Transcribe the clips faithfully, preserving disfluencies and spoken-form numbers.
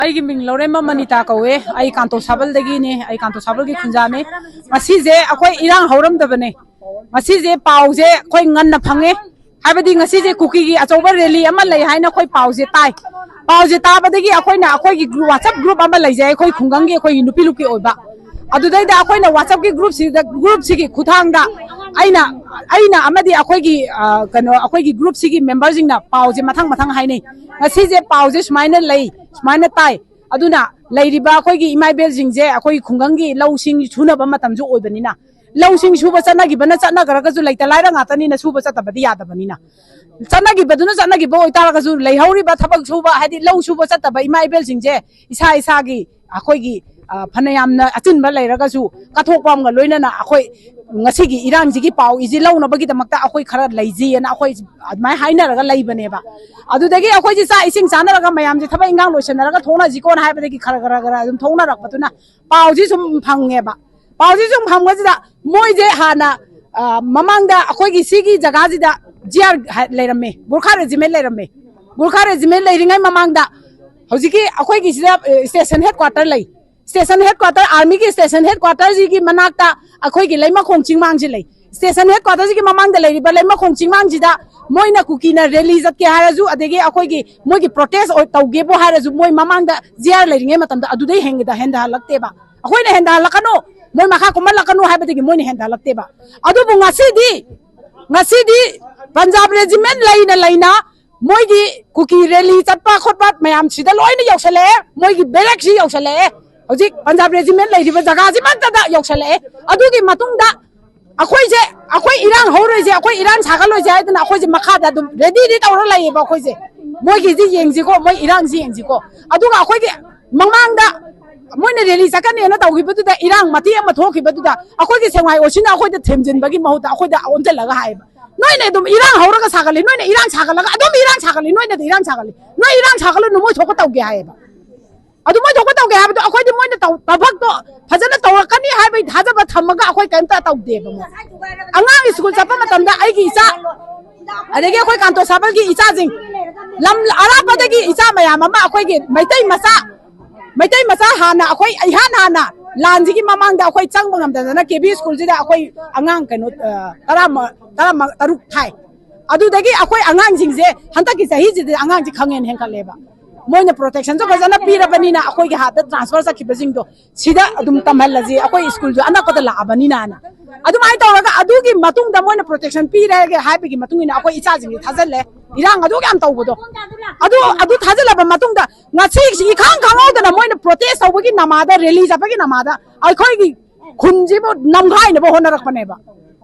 ꯑꯩꯒꯤ ꯃꯤꯡ ꯂꯧꯔꯦꯝꯕꯝ ꯃꯅꯤꯇꯥ ꯀꯧꯋꯦ꯫ ꯑꯩ ꯀꯥꯟꯇꯣ ꯁꯥꯕꯜꯗꯒꯤꯅꯦ꯫ ꯑꯩ ꯀꯥꯟꯇꯣ ꯁꯥꯕꯜꯒꯤ ꯈꯨꯟꯖꯥꯅꯦ꯫ ꯉꯁꯤꯁꯦ ꯑꯩꯈꯣꯏ ꯏꯔꯥꯡ ꯍꯧꯔꯝꯗꯕꯅꯦ꯫ ꯉꯁꯤꯁꯦ ꯄꯥꯎꯁꯦ ꯑꯩꯈꯣꯏ ꯉꯟꯅ ꯐꯪꯉꯦ꯫ ꯍꯥꯏꯕꯗꯤ ꯉꯁꯤꯁꯦ ꯀꯨꯀꯤꯒꯤ ꯑꯆꯧꯕ ꯔꯦꯂꯤ ꯑꯃ ꯂꯩ ꯍꯥꯏꯅ ꯑꯩꯈꯣꯏ ꯄꯥꯎꯁꯦ ꯇꯥꯏ꯫ ꯄꯥꯎꯁꯦ ꯇꯥꯕꯗꯒꯤ ꯑꯩꯈꯣꯏꯅ ꯑꯩꯈꯣꯏꯒꯤ ꯒ꯭ꯔꯨꯞ, WhatsApp ꯒ꯭ꯔꯨꯞ ꯑꯃ ꯂꯩꯖꯩ ꯑꯩꯈꯣꯏ ꯈꯨꯡꯒꯪꯒꯤ, ꯑꯩꯈꯣꯏꯒꯤ ꯅꯨꯄꯤ ꯂꯨꯞꯀꯤ ꯑꯣꯏꯕ꯫ ꯑꯗꯨꯗꯩꯗ ꯑꯩꯈꯣꯏꯅ WhatsApp ꯀꯤ ꯒ꯭ꯔꯨꯞꯁꯤꯗ, ꯒ꯭ꯔꯨꯞꯁꯤꯒꯤ ꯈꯨꯊꯥꯡꯗ ꯑꯩꯅ, ꯑꯩꯅ ꯑꯃꯗꯤ ꯑꯩꯈꯣꯏꯒꯤ, ꯑ, ꯀꯩꯅꯣ, ꯑꯩꯈꯣꯏꯒꯤ ꯒ꯭ꯔꯨꯞꯁꯤꯒꯤ ꯃꯦꯝꯕꯔꯁꯤꯡꯅ ꯄꯥꯎꯁꯦ ꯃꯊꯪ ꯃꯊꯪ ꯍꯥꯏꯅꯩ꯫ ꯉꯁꯤꯁꯦ ꯄꯥꯎꯁꯦ ꯁꯨꯃꯥꯏꯅ ꯂꯩ, ꯁꯨꯃꯥꯏꯅ ꯇꯥꯏ꯫ ꯑꯗꯨꯅ ꯂꯩꯔꯤꯕ ꯑꯩꯈꯣꯏꯒꯤ ꯏꯃꯥ ꯏꯕꯦꯜꯁꯤꯡꯁꯦ ꯑꯩꯈꯣꯏꯒꯤ ꯈꯨꯡꯒꯪꯒꯤ ꯂꯧꯁꯤꯡ ꯁꯨꯅꯕ ꯃꯇꯝꯁꯨ ꯑꯣꯏꯕꯅꯤꯅ, ꯂꯧꯁꯤꯡ ꯁꯨꯕ ꯆꯠꯅꯈꯤꯕꯅ ꯆꯠꯅꯈ꯭ꯔꯒꯁꯨ, ꯂꯩꯇ ꯂꯥꯏꯔ ꯉꯥꯛꯇꯅꯤꯅ ꯁꯨꯕ ꯆꯠꯇꯕꯗꯤ ꯌꯥꯗꯕꯅꯤꯅ, ꯆꯠꯅꯈꯤꯕꯗꯨꯅ ꯆꯠꯅꯈꯤꯕ ꯑꯣꯏꯇꯥꯔꯒꯁꯨ, ꯂꯩꯍꯧꯔꯤꯕ ꯊꯕꯛ ꯁꯨꯕ, ꯍꯥꯏꯗꯤ ꯂꯧ ꯁꯨꯕ ꯆꯠꯇꯕ ꯏꯃꯥ ꯏꯕꯦꯜꯁꯤꯡꯁꯦ ꯏꯁꯥ ꯏꯁꯥꯒꯤ ꯑꯩꯈꯣꯏꯒꯤ, ꯑ, ꯐꯅꯌꯥꯝꯅ ꯑꯆꯤꯟꯕ ꯂꯩꯔꯒꯁꯨ, ꯀꯠꯊꯣꯛꯄ ꯑꯃꯒ ꯂꯣꯏꯅꯅ ꯑꯩꯈꯣꯏ ꯉꯁꯤꯒꯤ ꯏꯔꯥꯡꯁꯤꯒꯤ ꯄꯥꯎ ꯏꯁꯤ ꯂꯧꯅꯕꯒꯤꯗꯃꯛꯇ ꯑꯩꯈꯣꯏ ꯈꯔ ꯂꯩꯖꯩꯑꯅ ꯑꯩꯈꯣꯏ ꯑꯗꯨꯃꯥꯏꯅ ꯍꯥꯏꯅꯔꯒ ꯂꯩꯕꯅꯦꯕ꯫ ꯑꯗꯨꯗꯒꯤ ꯑꯩꯈꯣꯏꯁꯦ ꯆꯥꯛ ꯏꯁꯤꯡ ꯆꯥꯅꯔꯒ ꯃꯌꯥꯝꯁꯦ ꯊꯕꯛ ꯏꯟꯈꯥꯡ ꯂꯣꯏꯁꯟꯅꯔꯒ ꯊꯣꯛꯅꯁꯤꯀꯣꯅ ꯍꯥꯏꯕꯗꯒꯤ ꯈꯔ ꯈꯔ ꯈꯔ ꯑꯗꯨꯝ ꯊꯣꯛꯅꯔꯛꯄꯗꯨꯅ ꯄꯥꯎꯁꯤ ꯁꯨꯝ ꯐꯪꯉꯦꯕ꯫ ꯄꯥꯎꯁꯤ ꯁꯨꯝ ꯐꯪꯕꯁꯤꯗ ꯃꯣꯏꯁꯦ ꯍꯥꯟꯅ, ꯑ, ꯃꯃꯥꯡꯗ ꯑꯩꯈꯣꯏꯒꯤ ꯁꯤꯒꯤ ꯖꯒꯥꯁꯤꯗ GR ꯍꯥꯏ-, ꯂꯩꯔꯝꯃꯦ, ꯒꯨꯔꯈꯥ ꯔꯦꯖꯤꯃꯦꯟ ꯂꯩꯔꯝꯃꯦ꯫ ꯒꯨꯔꯈꯥ ꯔꯦꯖꯤꯃꯦꯟ ꯂꯩꯔꯤꯉꯩ ꯃꯃꯥꯡꯗ ꯍꯧꯖꯤꯛꯀꯤ ꯑꯩꯈꯣꯏꯒꯤ ꯁꯤꯗ, ꯑ, ꯁ꯭ꯇꯦꯁꯟ ꯍꯦꯗꯀ꯭ꯋꯥꯇꯔ ꯂꯩ꯫ ꯁ꯭ꯇꯦꯁꯟ ꯍꯦꯗꯀ꯭ꯋꯥꯇꯔ, ꯑꯥꯔꯃꯤꯒꯤ ꯁ꯭ꯇꯦꯁꯟ ꯍꯦꯗꯀ꯭ꯋꯥꯇꯔꯁꯤꯒꯤ ꯃꯅꯥꯛꯇ ꯑꯩꯈꯣꯏꯒꯤ ꯂꯩꯃꯈꯣꯡ ꯆꯤꯡꯃꯥꯡꯁꯤ ꯂꯩ꯫ ꯁ꯭ꯇꯦꯁꯟ ꯍꯦꯗꯀ꯭ꯋꯥꯇꯔꯁꯤꯒꯤ ꯃꯃꯥꯡꯗ ꯂꯩꯔꯤꯕ ꯂꯩꯃꯈꯣꯡ ꯆꯤꯡꯃꯥꯡꯁꯤꯗ ꯃꯣꯏꯅ ꯀꯨꯀꯤꯅ ꯔꯦꯂꯤ ꯆꯠꯀꯦ ꯍꯥꯏꯔꯁꯨ, ꯑꯗꯒꯤ ꯑꯩꯈꯣꯏꯒꯤ ꯃꯣꯏꯒꯤ ꯄ꯭ꯔꯣꯇꯦꯁ ꯑꯣꯏ-, ꯇꯧꯒꯦꯕꯨ ꯍꯥꯏꯔꯁꯨ, ꯃꯣꯏ ꯃꯃꯥꯡꯗ GR ꯂꯩꯔꯤꯉꯩ ꯃꯇꯝꯗ ꯑꯗꯨꯗꯩ ꯍꯦꯟꯒꯗ-, ꯍꯦꯟꯊꯍꯜꯂꯛꯇꯦꯕ꯫ ꯑꯩꯈꯣꯏꯅ ꯍꯦꯟꯊꯍꯜꯂꯛꯀꯅꯨ, ꯃꯣꯏ ꯃꯈꯥ ꯀꯨꯝꯍꯜꯂꯛꯀꯅꯨ ꯍꯥꯏꯕꯗꯒꯤ ꯃꯣꯏꯅ ꯍꯦꯟꯊꯍꯜꯂꯛꯇꯦꯕ꯫ ꯑꯗꯨꯕꯨ ꯉꯁꯤꯗꯤ, ꯉꯁꯤꯗꯤ ꯄꯟꯖꯥꯕ ꯔꯦꯖꯤꯃꯦꯟ ꯂꯩꯅ ꯂꯩꯅ ꯃꯣꯏꯒꯤ ꯀꯨꯀꯤ ꯔꯦꯂꯤ ꯆꯠꯄ ꯈꯣꯠꯄ ꯃꯌꯥꯝꯁꯤꯗ ꯂꯣꯏꯅ ꯌꯧꯁꯜꯂꯛꯑꯦ, ꯃꯣꯏꯒꯤ ꯕꯦꯔꯦꯛꯁꯤ ꯌꯧꯁꯜꯂꯛꯑꯦ, ꯍꯧꯖꯤꯛ ꯄꯟꯖꯥꯕ ꯔꯦꯖꯤꯃꯦꯟ ꯂꯩꯔꯤꯕ ꯖꯒꯥꯁꯤꯃꯛꯇꯗ ꯌꯧꯁꯜꯂꯛꯑꯦ꯫ ꯑꯗꯨꯒꯤ ꯃꯇꯨꯡꯗ ꯑꯩꯈꯣꯏꯁꯦ, ꯑꯩꯈꯣꯏ ꯏꯔꯥꯡ ꯍꯧꯔꯣꯏꯁꯦ, ꯑꯩꯈꯣꯏ ꯏꯔꯥꯡ ꯁꯥꯒꯠꯂꯣꯏꯁꯦ ꯍꯥꯏꯗꯅ ꯑꯩꯈꯣꯏꯁꯦ ꯃꯈꯥꯗ ꯑꯗꯨꯝ ꯔꯦꯗꯤꯗꯤ ꯇꯧꯔ ꯂꯩꯌꯦꯕ꯫ ꯑꯩꯈꯣꯏꯁꯦ ꯃꯣꯏꯒꯤꯁꯤ ꯌꯦꯡꯁꯤꯀꯣ, ꯃꯣꯏ ꯏꯔꯥꯡꯁꯤ ꯌꯦꯡꯁꯤꯀꯣ, ꯑꯗꯨꯒ ꯑꯩꯈꯣꯏꯒꯤ ꯃꯃꯥꯡꯗ ꯃꯣꯏꯅ ꯔꯦꯂꯤ ꯆꯠꯀꯅꯤꯅ ꯇꯧꯈꯤꯕꯗꯨꯗ, ꯏꯔꯥꯡ ꯃꯇꯦꯛ ꯑꯃ ꯊꯣꯛꯈꯤꯕꯗꯨꯗ ꯑꯩꯈꯣꯏꯒꯤ ꯁꯦꯡꯃꯥꯏ ꯑꯣꯁꯤꯅ ꯑꯩꯈꯣꯏꯗ ꯊꯦꯝꯖꯤꯟꯕꯒꯤ ꯃꯍꯨꯠꯇ ꯑꯩꯈꯣꯏꯗ ꯑꯣꯟꯁꯤꯜꯂꯒ ꯍꯥꯏꯌꯦꯕ, "ꯅꯣꯏꯅ ꯑꯗꯨꯝ ꯏꯔꯥꯡ ꯍꯧꯔꯒ ꯁꯥꯒꯠꯂꯤ, ꯅꯣꯏꯅ ꯏꯔꯥꯡ ꯁꯥꯒꯠꯂꯒ ꯑꯗꯨꯝ ꯏꯔꯥꯡ ꯁꯥꯒꯠꯂꯤ, ꯅꯣꯏꯅꯗꯤ ꯏꯔꯥꯡ ꯁꯥꯒꯠꯂꯤ, ꯅꯣꯏ ꯏꯔꯥꯡ ꯁꯥꯒꯠꯂꯨꯅꯨ, ꯃꯣꯏ ꯊꯣꯛꯄ ꯇꯧꯒꯦ" ꯍꯥꯏꯌꯦꯕ꯫ ꯑꯗꯨ ꯃꯣꯏ ꯊꯣꯛꯄ ꯇꯧꯒꯦ ꯍꯥꯏꯕꯗꯣ ꯑꯩꯈꯣꯏꯗꯤ ꯃꯣꯏꯅ ꯇꯧ-, ꯊꯕꯛꯇꯣ ꯐꯖꯅ ꯇꯧꯔꯛꯀꯅꯤ ꯍꯥꯏꯕꯒꯤ ꯊꯥꯖꯕ ꯊꯝꯃꯒ ꯑꯩꯈꯣꯏ ꯀꯔꯤꯝꯇ ꯇꯧꯗꯦꯕ꯫ ꯃꯣꯏ ꯑꯉꯥꯡ ꯁ꯭ꯀꯨꯜ ꯆꯠꯄ ꯃꯇꯝꯗ ꯑꯩꯒꯤ ꯏꯆꯥ, ꯑꯗꯒꯤ ꯑꯩꯈꯣꯏ ꯀꯥꯟꯇꯣ ꯁꯥꯕꯜꯒꯤ ꯏꯆꯥꯁꯤꯡ, ꯂꯝ ꯑꯔꯥꯞꯄꯗꯒꯤ ꯏꯆꯥ ꯃꯌꯥꯝ ꯑꯃ, ꯑꯩꯈꯣꯏꯒꯤ ꯃꯩꯇꯩ ꯃꯆꯥ, ꯃꯩꯇꯩ ꯃꯆꯥ ꯍꯥꯟꯅ, ꯑꯩꯈꯣꯏ ꯏꯍꯥꯟ ꯍꯥꯟꯅ ꯂꯥꯟꯁꯤꯒꯤ ꯃꯃꯥꯡꯗ ꯑꯩꯈꯣꯏ ꯆꯪꯕ ꯉꯝꯗꯗꯅ ꯀꯦ ꯕꯤ ꯁ꯭ꯀꯨꯜꯁꯤꯗ ꯑꯩꯈꯣꯏ ꯑꯉꯥꯡ ꯀꯩꯅꯣ, ꯑ, ꯇꯔꯥ ꯃ-, ꯇꯔꯥ ꯃ-, ꯇꯔꯨꯛ ꯊꯥꯏ꯫ ꯑꯗꯨꯗꯒꯤ ꯑꯩꯈꯣꯏ ꯑꯉꯥꯡꯁꯤꯡꯁꯦ ꯍꯟꯗꯛꯀꯤ ꯆꯍꯤꯁꯤꯗ ꯑꯉꯥꯡꯁꯤ ꯈꯪꯍꯦꯟ ꯍꯦꯟꯒꯠꯂꯦꯕ꯫ ꯃꯣꯏꯅ ꯄ꯭ꯔꯣꯇꯦꯛꯁꯟꯁꯨ ꯐꯖꯅ ꯄꯤꯔꯕꯅꯤꯅ, ꯑꯩꯈꯣꯏꯒꯤ ꯍꯥꯟꯅ ꯇ꯭ꯔꯥꯟꯁꯐꯔ ꯆꯠꯈꯤꯕꯁꯤꯡꯗꯣ ꯁꯤꯗ ꯑꯗꯨꯝ ꯇꯝꯍꯜꯂꯁꯤ, ꯑꯩꯈꯣꯏ ꯁ꯭ꯀꯨꯜꯁꯨ ꯑꯅꯛꯄꯗ ꯂꯥꯛꯑꯕꯅꯤꯅꯅ꯫ ꯑꯗꯨꯃꯥꯏꯅ ꯇꯧꯔꯒ ꯑꯗꯨꯒꯤ ꯃꯇꯨꯡꯗ ꯃꯣꯏꯅ ꯄ꯭ꯔꯣꯇꯦꯛꯁꯟ ꯄꯤꯔꯒꯦ ꯍꯥꯏꯕꯒꯤ ꯃꯇꯨꯡ ꯏꯟꯅ ꯑꯩꯈꯣꯏ ꯏꯆꯥꯁꯤꯡꯁꯤ ꯊꯥꯖꯤꯜꯂꯦ꯫ ꯏꯔꯥꯡ ꯑꯗꯨꯛ ꯌꯥꯝ ꯇꯧꯕꯗꯣ, ꯑꯗꯨ, ꯑꯗꯨ ꯊꯥꯖꯤꯜꯂꯕ ꯃꯇꯨꯡꯗ ꯉꯁꯤ ꯏꯈꯪ ꯈꯪꯍꯧꯗꯅ ꯃꯣꯏꯅ ꯄ꯭ꯔꯣꯇꯦꯁ ꯇꯧꯕꯒꯤ ꯅꯃꯥꯗ, ꯔꯦꯂꯤ ꯆꯠꯄꯒꯤ ꯅꯃꯥꯗ ꯑꯩꯈꯣꯏꯒꯤ ꯈꯨꯟꯁꯤꯕꯨ ꯅꯝꯈꯥꯏꯅꯕ ꯍꯣꯠꯅꯔꯛꯄꯅꯦꯕ꯫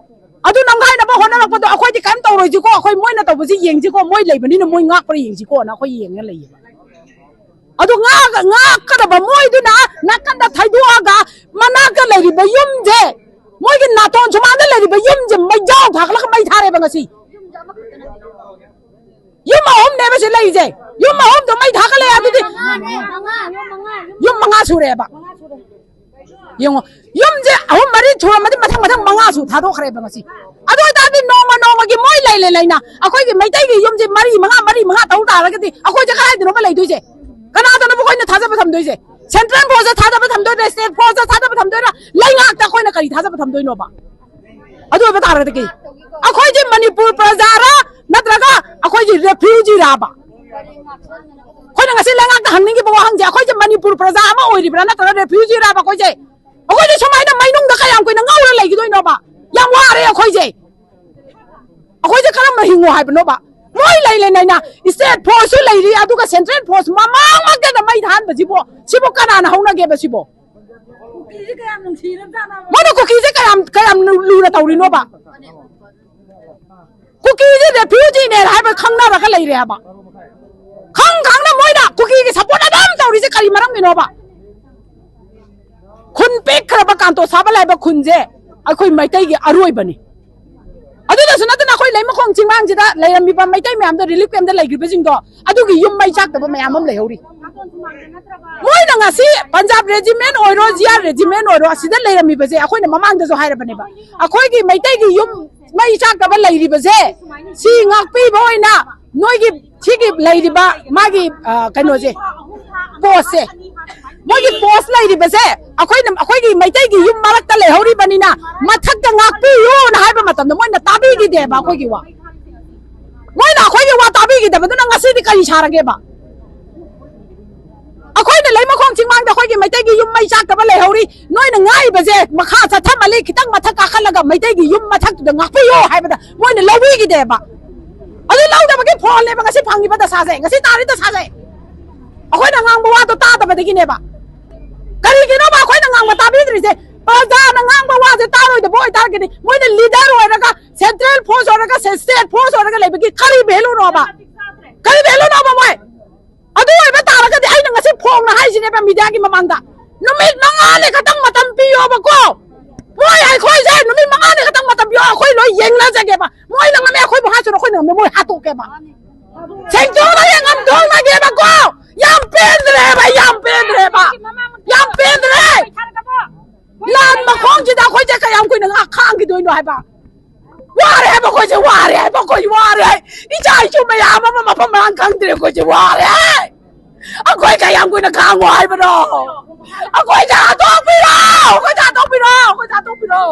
ꯑꯗꯨ ꯅꯝꯈꯥꯏꯅꯕ ꯍꯣꯠꯅꯔꯛꯄꯗꯣ ꯑꯩꯈꯣꯏꯗꯤ ꯀꯔꯤꯝ ꯇꯧꯔꯣꯏꯁꯤꯀꯣ, ꯑꯩꯈꯣꯏ ꯃꯣꯏꯅ ꯇꯧꯕꯁꯤ ꯌꯦꯡꯁꯤꯀꯣ, ꯃꯣꯏ ꯂꯩꯕꯅꯤꯅ ꯃꯣꯏ ꯉꯥꯛꯄ꯭ꯔꯥ ꯌꯦꯡꯁꯤꯀꯣꯅ ꯑꯩꯈꯣꯏ ꯌꯦꯡꯉ ꯂꯩꯌꯦꯕ꯫ ꯑꯗꯨ ꯉꯥꯛ-, ꯉꯥꯛꯀꯗꯕ ꯃꯣꯏꯗꯨꯅ ꯅꯥꯀꯟꯗ ꯊꯩꯗꯣꯛꯑꯒ ꯃꯅꯥꯛꯇ ꯂꯩꯔꯤꯕ ꯌꯨꯝꯁꯦ, ꯃꯣꯏꯒꯤ ꯅꯥꯇꯣꯟ ꯁꯨꯃꯥꯡꯗ ꯂꯩꯔꯤꯕ ꯌꯨꯝꯁꯦ ꯃꯩꯖꯥꯎ ꯊꯥꯒꯠꯂꯒ ꯃꯩ ꯊꯥꯔꯦꯕ ꯉꯁꯤ꯫ ꯌꯨꯝ ꯑꯍꯨꯝꯅꯦꯕ ꯁꯤ ꯂꯩꯔꯤꯁꯦ꯫ ꯌꯨꯝ ꯑꯍꯨꯝꯗꯣ ꯃꯩ ꯊꯥꯒꯠꯂꯛꯑꯦ ꯑꯗꯨꯗꯤ꯫ ꯌꯨꯝ ꯃꯉꯥ ꯁꯨꯔꯦꯕ꯫ ꯌꯦꯡꯉꯣ, ꯌꯨꯝꯁꯦ ꯑꯍꯨꯝ ꯃꯔꯤ ꯁꯨꯔꯝꯃꯗꯤ ꯃꯊꯪ ꯃꯊꯪ ꯃꯉꯥꯁꯨ ꯊꯥꯗꯣꯛꯈ꯭ꯔꯦꯕ ꯉꯁꯤ꯫ ꯑꯗꯨ ꯑꯣꯏꯇꯥꯔꯗꯤ ꯅꯣꯡꯃ ꯅꯣꯡꯃꯒꯤ ꯃꯣꯏ ꯂꯩ ꯂꯩ ꯂꯩꯅ ꯑꯩꯈꯣꯏꯒꯤ ꯃꯩꯇꯩꯒꯤ ꯌꯨꯝꯁꯦ ꯃꯔꯤ ꯃꯉꯥ, ꯃꯔꯤ ꯃꯉꯥ ꯇꯧ ꯇꯥꯔꯒꯗꯤ ꯑꯩꯈꯣꯏꯁꯦ ꯀꯗꯥꯏꯗꯅꯣꯕ ꯂꯩꯗꯣꯏꯁꯦ? ꯀꯅꯥꯗꯅꯣꯕ ꯑꯩꯈꯣꯏꯅ ꯊꯥꯖꯕ ꯊꯝꯗꯣꯏꯁꯦ? ꯁꯦꯟꯇ꯭ꯔꯦꯜ ꯐꯣꯔꯁꯇ ꯊꯥꯖꯕ ꯊꯝꯗꯣꯏꯔꯥ, ꯁ꯭ꯇꯦꯠ ꯐꯣꯔꯁꯇ ꯊꯥꯖꯕ ꯊꯝꯗꯣꯏꯔꯥ, ꯂꯩꯉꯥꯛꯇ ꯑꯩꯈꯣꯏꯅ ꯀꯔꯤ ꯊꯥꯖꯕ ꯊꯝꯗꯣꯏꯅꯣꯕ? ꯑꯗꯨ ꯑꯣꯏꯕ ꯇꯥꯔꯒꯗꯤ ꯑꯩꯈꯣꯏꯁꯦ ꯃꯅꯤꯄꯨꯔ ꯄ꯭ꯔꯖꯥꯔꯥ, ꯅꯠꯇ꯭ꯔꯒ ꯑꯩꯈꯣꯏꯁꯦ ꯔꯦꯐ꯭ꯌꯨꯖꯤꯔꯥꯕ? ꯑꯩꯈꯣꯏꯅ ꯉꯁꯤ ꯂꯩꯉꯥꯛꯇ ꯍꯪꯅꯤꯡꯉꯤꯕ ꯋꯥꯍꯪꯁꯦ, ꯑꯩꯈꯣꯏꯁꯦ ꯃꯅꯤꯄꯨꯔ ꯄ꯭ꯔꯖꯥ ꯑꯃ ꯑꯣꯏꯔꯤꯕ꯭ꯔꯥ, ꯅꯠꯇ꯭ꯔꯒ ꯔꯦꯐ꯭ꯌꯨꯖꯤꯔꯥꯕ ꯑꯩꯈꯣꯏꯁꯦ? ꯑꯩꯈꯣꯏꯁꯦ ꯁꯨꯃꯥꯏꯅ ꯃꯩꯅꯨꯡꯗ ꯀꯌꯥꯝ ꯀꯨꯏꯅ ꯉꯧꯔ ꯂꯩꯈꯤꯗꯣꯏꯅꯣꯕ? ꯌꯥꯝ ꯋꯥꯔꯦ ꯑꯩꯈꯣꯏꯁꯦ꯫ ꯑꯩꯈꯣꯏꯁꯦ ꯀꯔꯝꯅ ꯍꯤꯡꯉꯣ ꯍꯥꯏꯕꯅꯣꯕ? ꯃꯣꯏ ꯂꯩ ꯂꯩ ꯂꯩꯅ ꯁ꯭ꯇꯦꯠ ꯐꯣꯔꯁꯁꯨ ꯂꯩꯔꯤ, ꯑꯗꯨꯒ ꯁꯦꯟꯇ꯭ꯔꯦꯜ ꯐꯣꯔꯁ ꯃꯃꯥꯡꯃꯛꯇꯗ ꯃꯩ ꯊꯥꯍꯟꯕꯁꯤꯕꯨ, ꯁꯤꯕꯨ ꯀꯅꯥꯅ ꯍꯧꯅꯒꯦꯕ ꯁꯤꯕꯣ? ꯀꯨꯀꯤꯁꯦ ꯀꯌꯥꯝ ꯅꯨꯡꯁꯤꯔꯕꯖꯥꯠꯅꯣ? ꯃꯣꯏꯅ ꯀꯨꯀꯤꯁꯦ ꯀꯌꯥꯝ, ꯀꯌꯥꯝ ꯂꯨ-, ꯂꯨꯅ ꯇꯧꯔꯤꯅꯣꯕ? ꯀꯨꯀꯤꯁꯦ ꯔꯦꯐ꯭ꯌꯨꯖꯤꯅꯦ ꯍꯥꯏꯕ ꯈꯪꯅꯔꯒ ꯂꯩꯔꯦ ꯍꯥꯏꯕ꯫ ꯈꯪ ꯈꯪꯅ ꯃꯣꯏꯅ ꯀꯨꯀꯤꯒꯤ ꯁꯞꯄꯣꯔꯠ ꯑꯗꯨꯝ ꯇꯧꯔꯤꯁꯦ ꯀꯔꯤ ꯃꯔꯝꯒꯤꯅꯣꯕ? ꯈꯨꯟ ꯄꯤꯛꯈ꯭ꯔꯕ ꯀꯥꯟꯇꯣ ꯁꯥꯕ ꯂꯥꯏꯕ ꯈꯨꯟꯁꯦ ꯑꯩꯈꯣꯏ ꯃꯩꯇꯩꯒꯤ ꯑꯔꯣꯏꯕꯅꯤ꯫ ꯑꯗꯨꯗꯁꯨ ꯅꯠꯇꯅ ꯑꯩꯈꯣꯏ ꯂꯩꯃꯈꯣꯡ ꯆꯤꯡꯃꯥꯡꯁꯤꯗ ꯂꯩꯔꯝꯃꯤꯕ ꯃꯩꯇꯩ ꯃꯌꯥꯝꯗꯣ, ꯔꯤꯂꯤꯐ ꯀꯦꯝꯞꯇ ꯂꯩꯈ꯭ꯔꯤꯕꯁꯤꯡꯗꯣ, ꯑꯗꯨꯒꯤ ꯌꯨꯝ ꯃꯩ ꯆꯥꯛꯇꯕ ꯃꯌꯥꯝ ꯑꯃ ꯂꯩꯍꯧꯔꯤ꯫ ꯃꯣꯏꯅ ꯉꯁꯤ ꯄꯟꯖꯥꯕ ꯔꯦꯖꯤꯃꯦꯟ ꯑꯣꯏꯔꯣ, ꯖꯤ ꯑꯥꯔ ꯔꯦꯖꯤꯃꯦꯟ ꯑꯣꯏꯔꯣ, ꯑꯁꯤꯗ ꯂꯩꯔꯝꯃꯤꯕꯁꯦ ꯑꯩꯈꯣꯏꯅ ꯃꯃꯥꯡꯗꯁꯨ ꯍꯥꯏꯔꯕꯅꯦꯕ, ꯑꯩꯈꯣꯏꯒꯤ ꯃꯩꯇꯩꯒꯤ ꯌꯨꯝ ꯃꯩ ꯆꯥꯛꯇꯕ ꯂꯩꯔꯤꯕꯁꯦ ꯁꯤ ꯉꯥꯛꯄꯤꯕ ꯑꯣꯏꯅ ꯅꯣꯏꯒꯤ ꯁꯤꯒꯤ ꯂꯩꯔꯤꯕ ꯃꯥꯒꯤ, ꯑ, ꯀꯩꯅꯣꯁꯦ, ꯄꯣꯁꯁꯦ, ꯃꯣꯏꯒꯤ ꯄꯣꯁ ꯂꯩꯔꯤꯕꯁꯦ, ꯑꯩꯈꯣꯏꯅ, ꯑꯩꯈꯣꯏꯒꯤ ꯃꯩꯇꯩꯒꯤ ꯌꯨꯝ ꯃꯔꯛꯇ ꯂꯩꯍꯧꯔꯤꯕꯅꯤꯅ ꯃꯊꯛꯇ ꯉꯥꯛꯄꯤꯌꯨꯅ ꯍꯥꯏꯕ ꯃꯇꯝꯗ ꯃꯣꯏꯅ ꯇꯥꯕꯤꯈꯤꯗꯦꯕ ꯑꯩꯈꯣꯏꯒꯤ ꯋꯥ꯫ ꯃꯣꯏꯅ ꯑꯩꯈꯣꯏꯒꯤ ꯋꯥ ꯇꯥꯕꯤꯈꯤꯗꯕꯗꯨꯅ ꯉꯁꯤꯗꯤ ꯀꯔꯤ ꯁꯥꯔꯒꯦꯕ? ꯑꯩꯈꯣꯏꯅ ꯂꯩꯃꯈꯣꯡ ꯆꯤꯡꯃꯥꯡꯗ ꯑꯩꯈꯣꯏꯒꯤ ꯃꯩꯇꯩꯒꯤ ꯌꯨꯝ ꯃꯩ ꯆꯥꯛꯇꯕ ꯂꯩꯍꯧꯔꯤ, ꯅꯣꯏꯅ ꯉꯥꯡꯉꯤꯕꯁꯦ ꯃꯈꯥ ꯆꯠꯊꯃꯜꯂꯤ, ꯈꯤꯇꯪ ꯃꯊꯛ ꯀꯥꯈꯠꯂꯒ ꯃꯩꯇꯩꯒꯤ ꯌꯨꯝ ꯃꯊꯛꯇꯨꯗ ꯉꯥꯛꯄꯤꯌꯣ ꯍꯥꯏꯕꯗ ꯃꯣꯏꯅ ꯂꯧꯕꯤꯈꯤꯗꯦꯕ꯫ ꯑꯗꯨ ꯂꯧꯗꯕꯒꯤ ꯐꯣꯜꯅꯦꯕ ꯉꯁꯤ ꯐꯪꯉꯤꯕ ꯗꯁꯥꯁꯦ, ꯉꯁꯤ ꯇꯥꯔꯤ ꯗꯁꯥꯁꯦ꯫ ꯑꯩꯈꯣꯏꯅ ꯉꯥꯡꯕ ꯋꯥꯗꯣ ꯇꯥꯗꯕꯗꯒꯤꯅꯦꯕ꯫ ꯀꯔꯤꯒꯤꯅꯣꯕ ꯑꯩꯈꯣꯏꯅ ꯉꯥꯡꯕ ꯇꯥꯕꯤꯗ꯭ꯔꯤꯁꯦ? ꯄ꯭ꯔꯖꯥꯅ ꯉꯥꯡꯕ ꯋꯥꯁꯦ ꯇꯥꯔꯣꯏꯗꯕ ꯑꯣꯏꯇꯥꯔꯒꯗꯤ ꯃꯣꯏꯅ ꯂꯤꯗꯔ ꯑꯣꯏꯔꯒ, ꯁꯦꯟꯇ꯭ꯔꯦꯜ ꯐꯣꯔꯁ ꯑꯣꯏꯔꯒ, ꯁ꯭ꯇꯦꯠ ꯐꯣꯔꯁ ꯑꯣꯏꯔꯒ ꯂꯩꯕꯒꯤ ꯀꯔꯤ ꯚꯦꯂꯨꯅꯣꯕ? ꯀꯔꯤ ꯚꯦꯂꯨꯅꯣꯕ ꯃꯣꯏ? ꯑꯗꯨ ꯑꯣꯏꯕ ꯇꯥꯔꯒꯗꯤ ꯑꯩꯅ ꯉꯁꯤ ꯐꯣꯡꯅ ꯍꯥꯏꯁꯤꯅꯦꯕ ꯃꯤꯗꯤꯌꯥꯒꯤ ꯃꯃꯥꯡꯗ, ꯅꯨꯃꯤꯠ ꯃꯉꯥꯅꯤ ꯈꯛꯇꯪ ꯃꯇꯝ ꯄꯤꯌꯣꯕꯀꯣ꯫ ꯃꯣꯏ ꯑꯩꯈꯣꯏꯁꯦ ꯅꯨꯃꯤꯠ ꯃꯉꯥꯅꯤ ꯈꯛꯇꯪ ꯃꯇꯝ ꯄꯤꯌꯣ, ꯑꯩꯈꯣꯏ ꯂꯣꯏ ꯌꯦꯡꯅꯖꯒꯦꯕ꯫ ꯃꯣꯏꯅ ꯉꯝꯃꯦ ꯑꯩꯈꯣꯏꯕꯨ ꯍꯥꯠꯁꯅꯨ, ꯑꯩꯈꯣꯏꯅ ꯉꯝꯃꯦ ꯃꯣꯏ ꯍꯥꯠꯇꯣꯛꯀꯦꯕ꯫ ꯁꯦꯡꯗꯣꯛꯅꯒꯦ, ꯉꯝꯊꯣꯛꯅꯒꯦꯕꯀꯣ꯫ ꯌꯥꯝ ꯄꯦꯟꯗ꯭ꯔꯦꯕ, ꯌꯥꯝ ꯄꯦꯟꯗ꯭ꯔꯦꯕ, ꯌꯥꯝ ꯄꯦꯟꯗ꯭ꯔꯦ꯫ ꯂꯥꯟ ꯃꯈꯣꯡꯁꯤꯗ ꯑꯩꯈꯣꯏꯁꯦ ꯀꯌꯥꯝ ꯀꯨꯏꯅ ꯉꯥ ꯈꯥꯡꯈꯤꯗꯣꯏꯅꯣ ꯍꯥꯏꯕ? ꯋꯥꯔꯦ ꯍꯥꯏꯕ ꯑꯩꯈꯣꯏꯁꯦ, ꯋꯥꯔꯦ ꯍꯥꯏꯕ ꯑꯩꯈꯣꯏ, ꯋꯥꯔꯦ꯫ ꯏꯆꯥ ꯏꯁꯨ ꯃꯌꯥꯝ ꯑꯃ ꯃꯐꯝ ꯃꯔꯥꯡ ꯈꯪꯗ꯭ꯔꯦ ꯑꯩꯈꯣꯏꯁꯦ, ꯋꯥꯔꯦ꯫ ꯑꯩꯈꯣꯏ ꯀꯌꯥꯝ ꯀꯨꯏꯅ ꯈꯥꯡꯉꯣ ꯍꯥꯏꯕꯅꯣ? ꯑꯩꯈꯣꯏꯁꯦ ꯍꯥꯠꯇꯣꯛꯄꯤꯔꯣ! ꯑꯩꯈꯣꯏꯁꯦ ꯍꯥꯠꯇꯣꯛꯄꯤꯔꯣ! ꯑꯩꯈꯣꯏꯁꯦ ꯍꯥꯠꯇꯣꯛꯄꯤꯔꯣ!